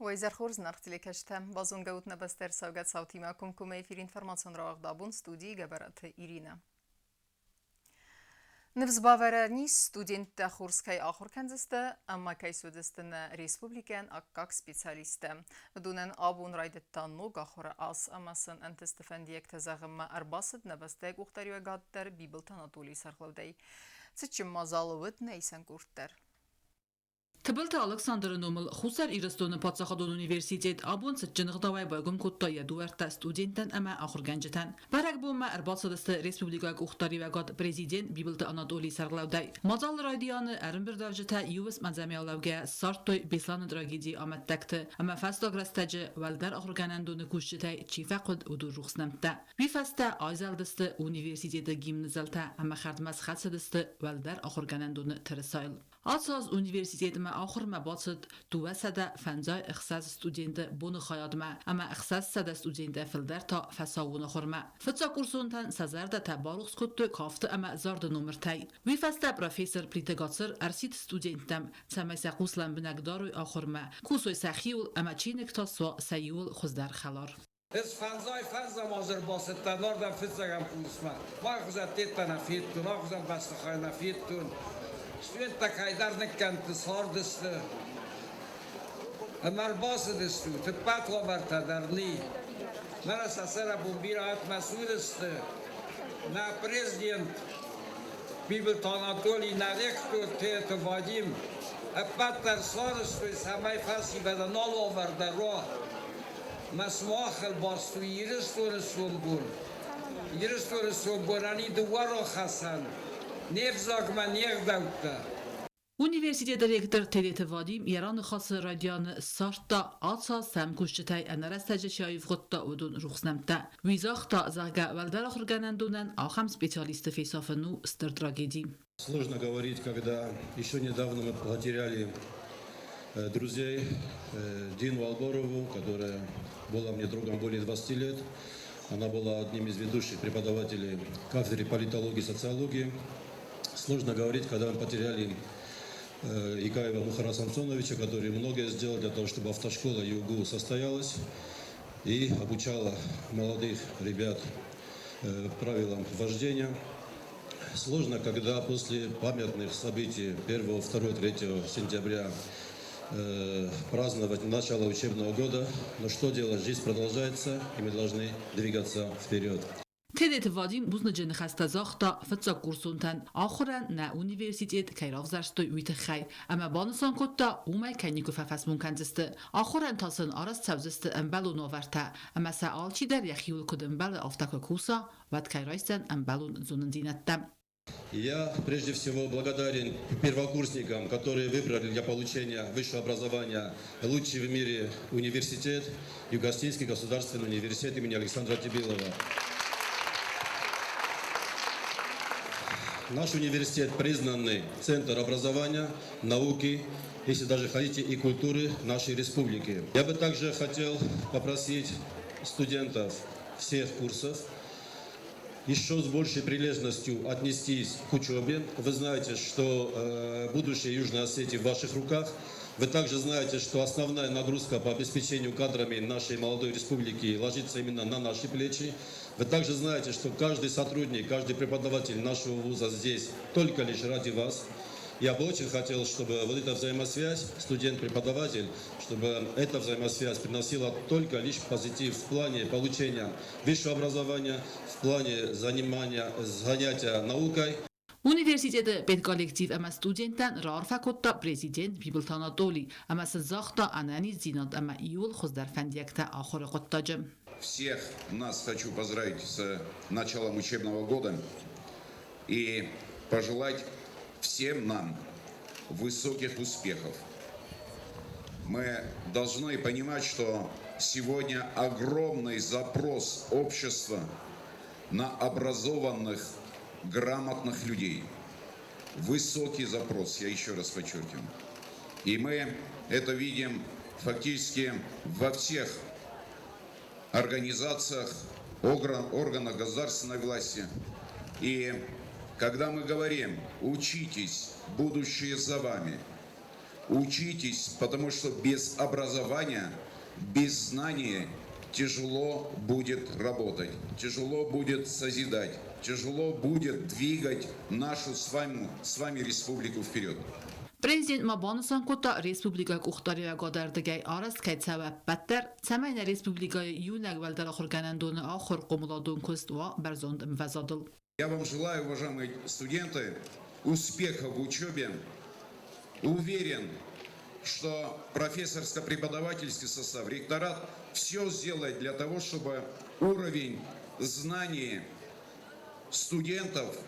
Уӕ изӕр хорз, зынаргъ телекӕсджытӕ! Базонгӕ ут нӕ бӕстӕ ӕрцӕугӕ цаутимӕ комкоммӕ эфир информацион рауагъд абон студийы Гӕбӕраты Иринӕ. Ныфс бавӕрӕн ис, студенттӕ хорз кӕй ахуыр кӕндзысты ӕмӕ кӕй суыдзысты нӕ республикӕйӕн аккаг специалисттӕ. Уыдонӕн абон райдыдта ног ахуыры аз ӕмӕ сын ӕнтысты фӕндиӕгтӕ зӕгъынмӕ ӕрбацыд нӕ бӕстӕйы къухдариуӕгад дӕр Бибылты Анатолийы сӕргълӕудӕй. Цытджын мадзалы уыд нӕ исӕн къорд дӕр. Тыбылты Алыксандры номыл Хуссар Ирыстоны паддзахадон университет абон цытджын ӕгъдауӕй байгом кодта йӕ дуӕрттӕ студенттӕн ӕмӕ ахуыргӕнджытӕн. Бӕрӕгбонмӕ ӕрбацыдысты республикӕйы къухдариуӕгад президент Бибылты Анатолийы сӕргълӕудӕй. Мадзалы райдианы ӕрӕмбырдуӕвджытӕ иу уысм ӕдзӕмӕй ссардтой Беслӕны трагедийы амӕттӕгты ӕмӕ фӕстаг рӕстӕджы уӕлдӕр ахуыргӕнӕндоны кусджытӕй чи фӕхъуыд, уыдон рухс нӕмттӕ. Уый фӕстӕ айзӕлдысты университеты гимны зӕлтӕ ӕмӕ хӕрдмӕ схӕцыдысты уӕлдӕр ахуыргӕнӕндоны тырысайыл. Ацы аз университетмӕ ахуырмӕ бацыд 256 студенты боны хайадмӕ ӕмӕ 600 студентӕй фылдӕр та фӕсаууон ахуырмӕ. Фыццагкурсонтӕн сӕ зӕрдӕтӕ барухс кодтой кафты ӕмӕ зарды номыртӕй. Уый фӕстӕ профессор Плиты Гацыр ӕрсидт студенттӕм, цӕмӕй сӕ хъус лӕмбынӕг дарой ахуырмӕ, кусой сӕхиуыл ӕмӕ чиныг та суа сӕ иууыл хуыздӕр хӕлар. Ӕз фӕндзай фӕндзӕм аз ӕрбацыдтӕн ардӕм фыццӕгӕм курсмӕ. Мах хуызӕн нӕ федтон, ахуызӕн бӕстыхай нӕ федтон. Студенттӕ кӕйдӕр ныккӕндты цардысты. Ӕмӕ ӕрбацыдыстут, ӕппӕт уавӕртӕ дӕр ни. Мӕнӕ сӕ сӕрӕбон бирӕ атмӕ судысты. Нӕ президент Бибылты Анатолий, нӕ ректор Теты Вадим ӕппӕт дӕр сарӕзтой, цӕмӕй фӕсивӕдӕн нал уавӕр дӕр уа. Мӕ сымахыл баст у Ирыстоны сомбон. Ирыстоны сомбонӕн и дыууӕ рахӕцӕн, не взагмӕ, не гъдӕуттӕ. Университеты ректор Тедеты Вадим йӕ раныхасы райдианы ссардта ацы аз сӕм кусджытӕй ӕнӕрӕстӕджы чи аивгъуыдта, уыдон рухс нӕмттӕ. Уый загъта, зӕгъгӕ, уӕлдӕр ахуыргӕнӕндонӕн ахӕм специалистты фесафын у стыр трагеди. Сложно говорить, когда еще недавно мы потеряли друзей Дину Алборову, которая была мне другом более 20 лет. Она была одним из ведущих преподавателей кафедры политологии и социологии. Сложно говорить, когда мы потеряли Икаева Мухара Самсоновича, который многое сделал для того, чтобы автошкола ЮГУ состоялась и обучала молодых ребят правилам вождения. Сложно, когда после памятных событий 1, 2, 3 сентября праздновать начало учебного года. Но что делать, жизнь продолжается, и мы должны двигаться вперед. Тедеты Вадим бузныджы ныхӕстӕ загъта фыццагкурсонтӕн ахуырӕн нӕ университет кӕй равзӕрстой, уый тыххӕй, ӕмӕ банысан кодта, уымӕй кӕй никуы фӕфӕсмон кӕндзысты. Ахуырӕн та сын арӕзт цӕудзысты ӕмбӕлон уавӕртӕ, ӕмӕ сӕ алчидӕр йӕхиуыл куыд ӕмбӕлы, афтӕ куы куса, уӕд кӕй райсдзӕн ӕмбӕлон зонындзинӕдтӕ. Я прежде всего благодарен первокурсникам, которые выбрали для получения высшего образования лучший в мире университет, Юго-Осетинский государственный университет имени Александра Тибилова. Наш университет признанный центр образования, науки, если даже хотите, и культуры нашей республики. Я бы также хотел попросить студентов всех курсов еще с большей прилежностью отнестись к учебе. Вы знаете, что будущее Южной Осетии в ваших руках. Вы также знаете, что основная нагрузка по обеспечению кадрами нашей молодой республики ложится именно на наши плечи. Вы также знаете, что каждый сотрудник, каждый преподаватель нашего вуза здесь только лишь ради вас. Я бы очень хотел, чтобы вот эта взаимосвязь, студент-преподаватель, чтобы эта взаимосвязь приносила только лишь позитив в плане получения высшего образования, в плане занятия наукой. Университеты педколлектив ӕмӕ студенттӕн раарфӕ кодта президент Бибылты Анатолий ӕмӕ сын загъта ӕнӕниздзинад ӕмӕ иууыл хуыздӕр фӕндиӕгтӕ ахуыры хъуыддаджы. Всех нас хочу поздравить с началом учебного года и пожелать всем нам высоких успехов. Мы должны понимать, что сегодня огромный запрос общества на образованных, грамотных людей. Высокий запрос, я еще раз подчеркиваю. И мы это видим фактически во всех организациях, органах государственной власти. И когда мы говорим «учитесь, будущее за вами», Учитесь, потому что без образования, без знания тяжело будет работать, тяжело будет созидать, тяжело будет двигать нашу с вами республику вперед. Президент ма банысан кодта, республикӕйы къухдариуӕгады ӕрдыгӕй арӕзт кӕй цӕуы ӕппӕт дӕр, цӕмӕй нӕ республикӕйы иунӕг уӕлдӕр ахуыргӕнӕндоны ахуыр-хъомыладон куыст уа бӕрзонд ӕмвӕзадыл. Я вам желаю, уважаемые студенты, успехов в учебе. Уверен, что профессорско-преподавательский состав, ректорат все сделает для того, чтобы уровень знаний студентов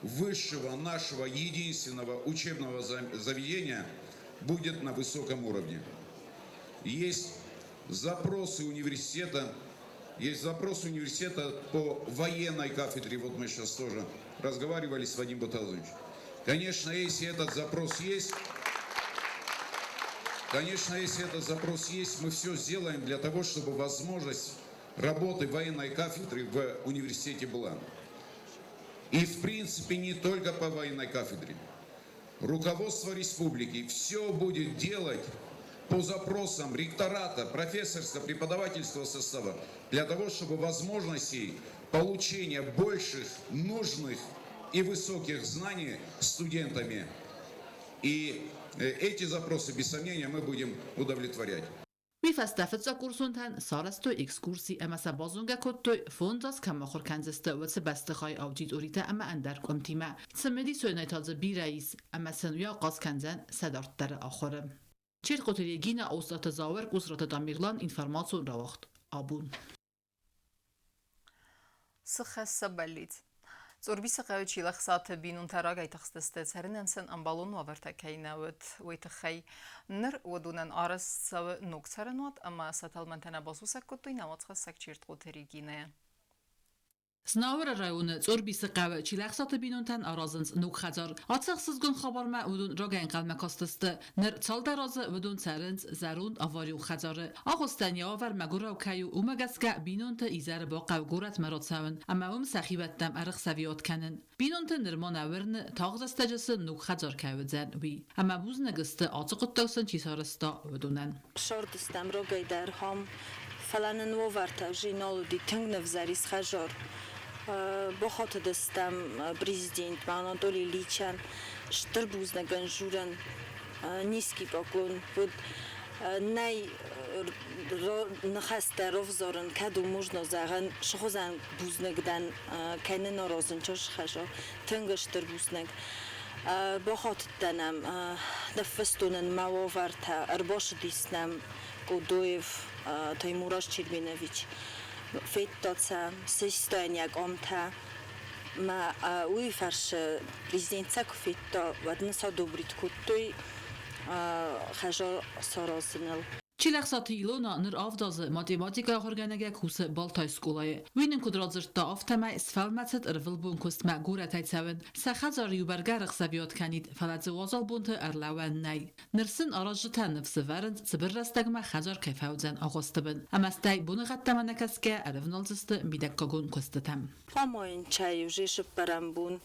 высшего нашего единственного учебного заведения будет на высоком уровне. Есть запросы университета, есть запрос университета по военной кафедре, вот мы сейчас тоже разговаривали с Вадимом Баталовичем. Конечно, если этот запрос есть, конечно, если этот запрос есть, мы все сделаем для того, чтобы возможность работы военной кафедры в университете была. И в принципе не только по военной кафедре. Руководство республики все будет делать по запросам ректората, профессорско-преподавательского состава для того, чтобы возможностей получения больших, нужных и высоких знаний студентами. И эти запросы, без сомнения, мы будем удовлетворять. Уый фӕстӕ фыццагкурсонтӕн сарӕзтой экскурси ӕмӕ сӕ базонгӕ кодтой, 5 аз кӕм ахуыр кӕндзысты, уыцы бӕстыхайы аудиторитӕ ӕмӕ ӕндӕр къуымтимӕ. Цымыдисонӕй та дзы бирӕ ис, ӕмӕ сын уый ахъаз кӕндзӕн сӕ дарддӕры ахуыры. Чертхъоты Регинӕ, Остъаты Зауыр, Къусраты Тамерлан, информацион рауагъд Абон. Цы хӕсса бӕллиц? Цъорбисы хъӕуы Чилӕхсаты бинонтӕ рагӕй тыхстысты, цӕрынӕн сын ӕмбӕлон уавӕртӕ кӕй нӕ уыд, уый тыххӕй. Ныр уыдонӕн арӕзт цӕуы ног цӕрӕнуат ӕмӕ сӕ тӕлмӕнтӕ нӕ басусӕг кодтой нӕ уацхӕссӕг Чертхъоты Регинӕйӕ. Знауыры районы Цъорбисы хъӕуы Чилӕхсаты бинонтӕн аразынц ног хӕдзар. Ацы ӕхсызгон хабармӕ уыдон рагӕй ӕнхъӕлмӕ кастысты. Ныр цалдӕр азы уыдон цӕрынц зӕронд аварион хӕдзары. Агъуыстӕн йӕ уавӕр мӕгуырау кӕй у, уымӕ гӕсгӕ бинонты изӕры бахъӕуы горӕтмӕ рацӕуын ӕмӕ уым сӕхиуӕттӕм ӕрыхсӕвиуат кӕнын. Бинонты нырма нӕ уырны, тагъд рӕстӕджы сын ног хӕдзар кӕй уыдзӕн, уый. Ӕмӕ бузныг сты, ацы хъуыддаг сын чи сарӕзта, уыдонӕн. Сордыстӕм рогӕй дӕр хом, фӕлӕ нын уавӕртӕ зын нал уыди, тынг нывзӕр ис хӕдзар. Бахатыдыстӕм президентмӕ Анатолий Ильичӕн, стыр бузныг ын журӕн, низкий поклон уыд. Нӕй ныхӕстӕ равзарын, кӕд у можно зӕгъын, сыхуызӕн бузныг дӕн, кӕй нын аразын чызг тынг стыр бузныг. Бахатыдтӕн ӕм, ныффыстон ын мӕ уавӕртӕ, ӕрбацыдис нӕм Кодоев Таймураз Черменович. Федта сӕ, систа йын йӕ къамтӕ. Мӕ уый фӕрцы президент сӕ куы федта, уӕд нын сӕ одобрить кодтой хӕдзар саразыныл. Чилӕхсаты Илона ныр авд азы математикӕйы ахуыргӕнӕгӕй кусы Балтайы скъолайы. Уый нын куыд радзырдта, афтӕмӕй сфӕлмӕцыд ӕрвылбон куыстмӕ горӕтӕй цӕуын. Сӕ хӕдзары иу бӕргӕ ӕрӕхсӕвиуат кӕнид, фӕлӕ дзы уазал бонты ӕрлӕууӕн нӕй. Ныр сын аразджытӕ ныфс ӕвӕрынц, цыбыр рӕстӕгмӕ хӕдзар кӕй фӕуыдзӕн агъуысты бын. Ӕмӕ стӕй боныгъӕдтӕм ӕнӕкӕсгӕ ӕрӕвналдзысты мидӕггагон куыстытӕм. Амайын чай уже сыппӕрӕм бон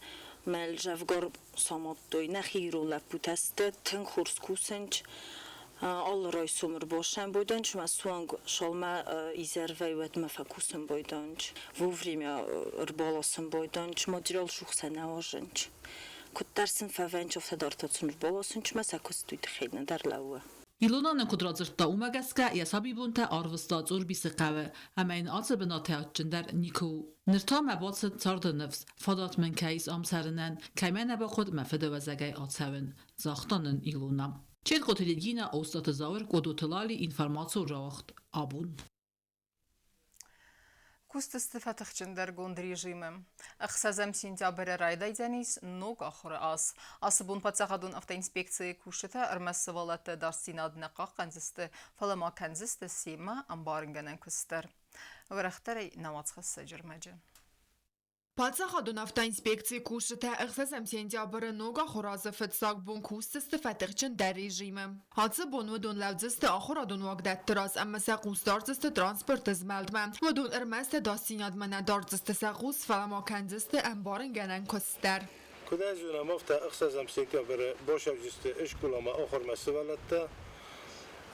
мӕл дзӕвгар самадтой. Нӕхи ирон лӕппутӕ сты, тынг хорз кусынц. Алы райсом ӕрбасӕн байдайынц ӕмӕ суанг салмӕ изӕрвӕй уӕдмӕ фӕкусын байдайынц. Вовремя ӕрбаласын байдайынц, материал сухсӕ нӕ уарзынц. Куыддӕр сын фӕвӕййынц, афтӕ дӕр та сын ӕрбаласынц ӕмӕ сӕ куыст уый тыххӕй нӕдӕр лӕууы. Илона нын куыд радзырдта, уымӕ гӕсгӕ йӕ сабибонтӕ арвыста Цъорбисы хъӕуы, ӕмӕ йын ацы бынатӕй адджындӕр никуы у. Ныр та мӕ бацыд царды ныфс, фадат мын кӕй ис ам цӕрынӕн, кӕй мӕ нӕ бахъуыд мӕ фыдыуӕзӕгӕй ацӕуын, загъта нын Илона. Чертхъоты Регинӕ, Остъаты Зауыр, Къодоты Лали, информацион рауагъд Абон. Кустысты фӕтыхджындӕргонд режимы. 6 сентябры райдайдзӕнис ног ахуыры аз. Ацы бон паддзахадон автоинспекцийы кусджытӕ ӕрмӕст сывӕллӕтты ӕдасдзинад нӕ хъахъхъӕндзысты, фӕлӕ ма кӕндзысты семӕ ӕмбарынгӕнӕн куыст дӕр. Уӕрӕхдӕрӕй нӕ уацхӕссӕджы ӕрмӕджы. Паддзахадон автоинспекцийы кусджытӕ 6 сентябры ног ахуырадзы фыццаг бон кусдзысты фӕтыхджындӕр режимы. Ацы бон уыдон лӕудзысты ахуырадон уагдӕтты раз ӕмӕ сӕ хъус дардзысты транспорты змӕлдмӕ. Уыдон ӕрмӕст ӕдасдзинадмӕ нӕ дардзысты сӕ хъус, фӕлӕ ма кӕндзысты ӕмбарынгӕнӕн куыст дӕр. Куыд ӕй зонӕм, афтӕ ӕхсӕзӕм сентябры бацӕуджысты скъоламӕ ахуырмӕ сывӕллӕттӕ.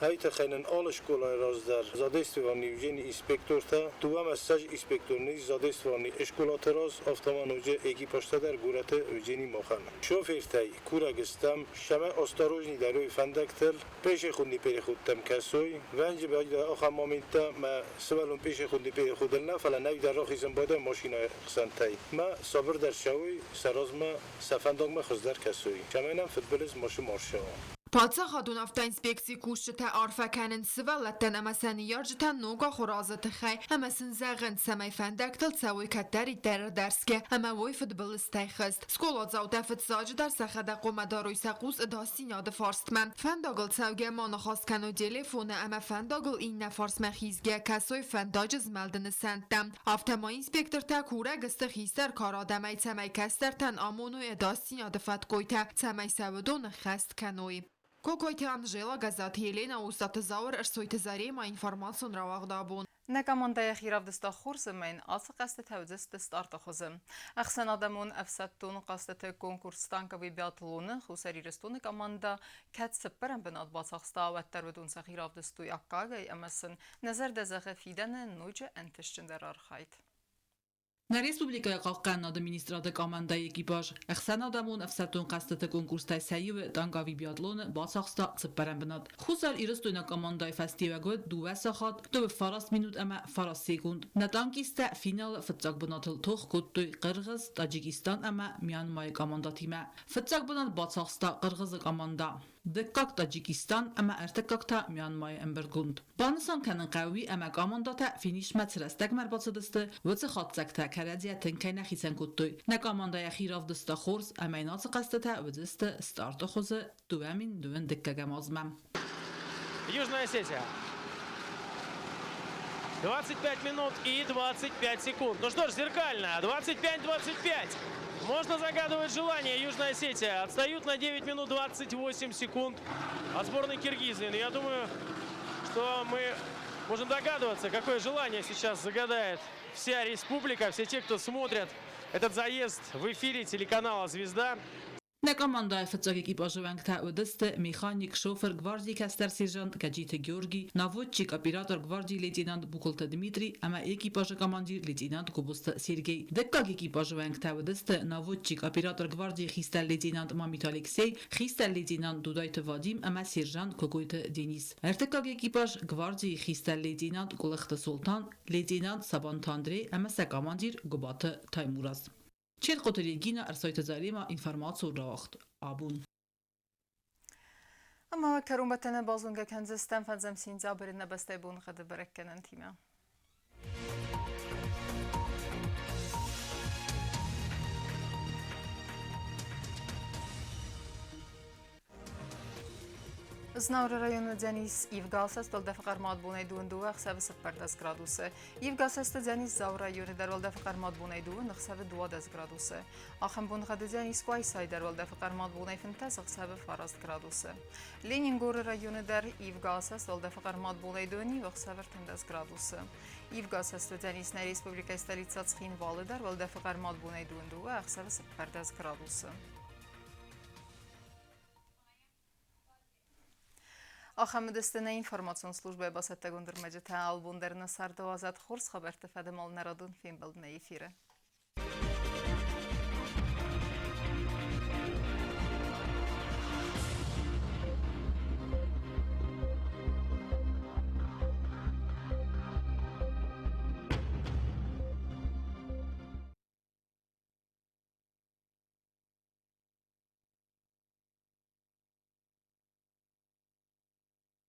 Ай тыххӕй нын алы скъолайы раз дӕр задействованы уыдзӕни инспектортӕ. Дыууӕ ӕмӕ ссӕдз инспектор нын ис задействованы скъолаты раз, афтӕ ма ноджы экипажтӕ дӕр горӕты уыдзӕни махӕн. Шофертӕй курӕг стӕм, цӕмӕй осторожней дарой фӕндӕгтыл, пешеходный переходтӕм кӕсой. Вӕнджы бӕгдӕ ахӕм моменттӕ мӕ сывӕллон пешеходный переходыл нӕ, фӕлӕ нӕй дӕр рахизын байдайы машинӕйы хсӕнтӕй. Мӕ сабырдӕр цӕуй, сӕ размӕ, сӕ фӕндагмӕ хуыздӕр кӕсуй, цӕмӕй нӕм фыдбылыз мацы ма рцӕуа. Паддзахадон автоинспекцийы кусджытӕ арфӕ кӕнынц сывӕллӕттӕн ӕмӕ сӕ ныййарджытӕн ног ахуыры азы тыххӕй ӕмӕ сын зӕгъынц, цӕмӕй фӕндӕгтыл цӕуой кӕддӕриддӕр ӕдӕрсгӕ ӕмӕ уой фыдбылызтӕй хызт. Скъоладзаутӕ фыццаджыдӕр сӕхӕдӕг хъуамӕ дарой сӕ хъус ӕдасдзинады фарстмӕ. Фӕндагыл цӕугӕ ма ныхас кӕной телефоны ӕмӕ фӕндагыл иннӕ фарсмӕ хизгӕ кӕсой фӕндаджы змӕлды нысӕнттӕм. Афтӕ ма инспектортӕ курӕг сты хистӕр кары адӕмӕй, цӕмӕй кӕстӕртӕн амоной ӕдасдзинады фӕткойтӕ, цӕмӕй сӕ уыдон ӕххӕст кӕной. Кокойты Анжела, Газаты Елена, Устаты Зауыр, Ӕрсойты Зарема, информацион рауагъд абон. Нӕ командӕ йӕхи равдыста хорз ӕмӕ йын ацы хъӕзтытӕ уыдзысты старты хуызы. Ӕхсӕнадӕмон ӕфсӕддон хъӕзтыты конкурс «Танковый биатлон»-ы Хуссар Ирыстоны командӕ кӕд цыппӕрӕм бынат бацахста, уӕддӕр уыдон сӕхи равдыстой аккагӕй ӕмӕ сын нӕ зӕрдӕ зӕгъы фидӕны ноджы ӕнтыстджындӕр архайд. Нӕ республикӕйы Хъахъхъӕнынады министрады къамандӕйы экипаж ӕхсӕнадӕмон ӕфсӕддон хъӕзтыты конкурстӕй сӕ иуы танковый биатлоны бацахста цыппӕрӕм бынат. Хуссар Ирыстойнаг командӕйы фӕстиуӕг уыд дыууӕ сахат, дыууӕ фараст минут ӕмӕ фараст секунд. Нӕ танкисттӕ финалы фыццаг бынатыл тох кодтой Хъыргъыз, Таджикистан ӕмӕ Мьянмайы командӕтимӕ. Фыццаг бынат бацахста Хъыргъызы командӕ. Дыккаг Таджикистан ӕмӕ ӕртыккаг та Мьянмайы ӕмбырдгонд. Банысан кӕнын хъӕуы ӕмӕ командӕтӕ финишмӕ цы рӕстӕгмӕ ӕрбацыдысты, уыцы хатдзӕгтӕ кӕрӕдзийӕ тынг кӕй нӕ хицӕн кодтой. Нӕ командӕ йӕхи равдыста хорз ӕмӕ йын ацы хъӕзтытӕ уыдысты старты хуызы 2002 дыккӕгӕм азмӕ. Южная Осетия. 25 минут и 25 секунд. Ну что ж, зеркально. 25-25. Можно загадывать желание. Южная Осетия отстают на 9 минут 28 секунд от сборной Киргизии. Но я думаю, что мы можем догадываться, какое желание сейчас загадает вся республика, все те, кто смотрят этот заезд в эфире телеканала «Звезда». Нӕ командӕйы фыццаг экипажы уӕнгтӕ уыдысты механик, шофыр, гвардийы кӕстӕр сержант Гӕджиты Георгий, наводчик, оператор гвардийы лейтенант Букуылты Дмитрий ӕмӕ экипажы командир лейтенант Гобозты Сергей. Дыккаг экипажы уӕнгтӕ уыдысты наводчик, оператор гвардийы хистӕр лейтенант Мамиты Алексей, хистӕр лейтенант Дудайты Вадим ӕмӕ сержант Кокойты Денис. Ӕртыккаг экипаж гвардийы хистӕр лейтенант Къуылыхты Солтан, лейтенант Сабанты Андрей ӕмӕ сӕ командир Гуыбаты Таймураз. Черкъоты Регина, Ӕрсойты Заремӕ, информацион рауагъд абон. Ӕмӕ кӕронбӕттӕны базонгӕ кӕндзыстӕм фӕндзӕм сентябры нӕ бӕстӕйы боныхъӕды бӕрӕггӕнӕнтимӕ. Знауыры районы уыдзӕнис ивгӕ уӕлдӕфы хъӕрмад бонӕй дыууын дыууӕ ӕхсӕвы 14 градусы. Ивгӕ уыдзӕнис Дзауы районы дӕр уӕлдӕфы хъӕрмад бонӕй дыууын ӕхсӕвы 12 градусы. Ахӕм боныгъӕд уыдзӕнис Къуайсайы дӕр уӕлдӕфы хъӕрмад бонӕй 15 ӕхсӕвы 9 градусы. Ленингоры районы дӕр ивгӕ уӕлдӕфы хъӕрмад бонӕй дыууын иу ӕхсӕвы 13 градусы. Ивгӕ уыдзӕнис нӕ республикӕйы столицӕ Цхинвалы дӕр уӕлдӕфы хъӕрмад бонӕй дыууын дыууӕ ӕхсӕвы 14 градусы. Ахӕм уыдысты нӕ информацион службӕйы бацӕттӕгонд ӕрмӕджытӕ. Албон дӕр нӕ царды уадзӕд хорз хабӕртты фӕдыл нӕ радон фембӕлд нӕ эфиры.